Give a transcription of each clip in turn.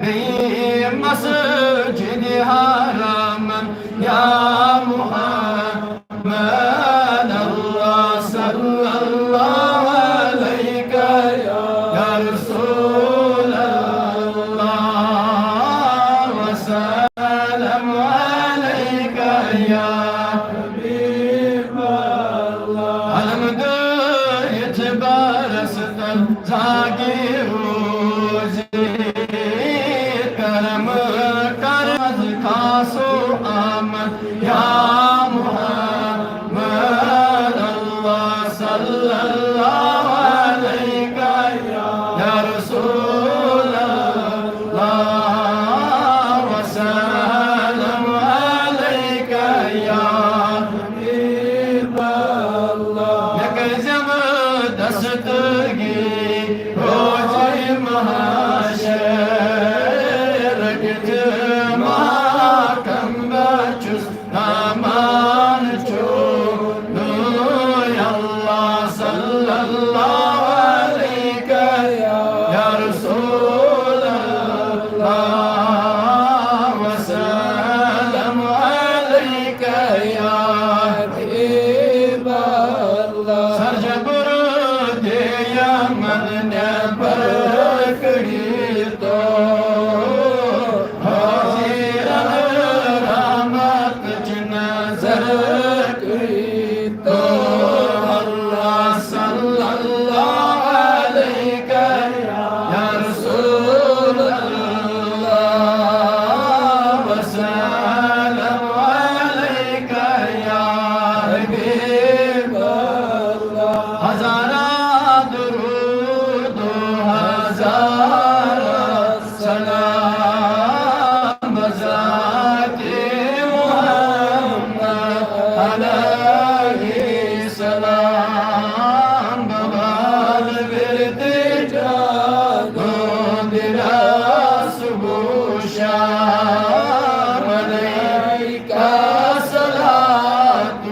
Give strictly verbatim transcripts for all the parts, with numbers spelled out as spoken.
في مسجد حرام يا محمد الله، صلى الله عليك يا رسول الله، وسلم عليك يا حبيب الله. علم ديت برستن زاگی روزی کرم کرم از خاص و آمد یا محمد الله، صلی الله علیک یا رسول الله، وسلم علیک یا حبیب الله. مےٚ کٔرۍزٮ۪م دستگی روزِ محشر رٔٹِتھ محکم بہٕ چھُس دامان چونُے الله، صلی الله علیک یا رسول الله، وسلم علیک یا حبیب الله. سرجبر دے یمن نٮ۪بر کٔڑِتھ حاضر رحمتٕچ نظر کٔرِتھ الله، صلی الله علیک یا رسول الله، وسلم علیک یا حبیب الله. هزاران درود و هزاران سلام بذات محمد علیه السلام، ببال ورد جان و دل صبح و شام علیک الصلاة و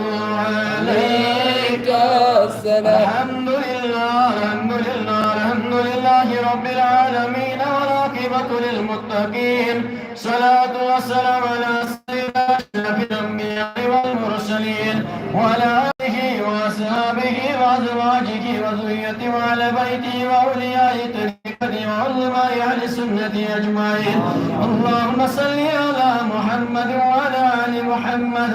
علیک السلام. الحمد لله، الحمد لله، الحمد لله رب العالمين، والعاقبة للمتقين. الصلاة والسلام على سيدنا أشرف الأنبياء والمرسلين، وعلى آله وأصحابه وأزواجه وذريته وأهل بيته وأولياء طريقته وعلماء أهل السنة أجمعين. اللهم صل على محمد وعلى آل محمد.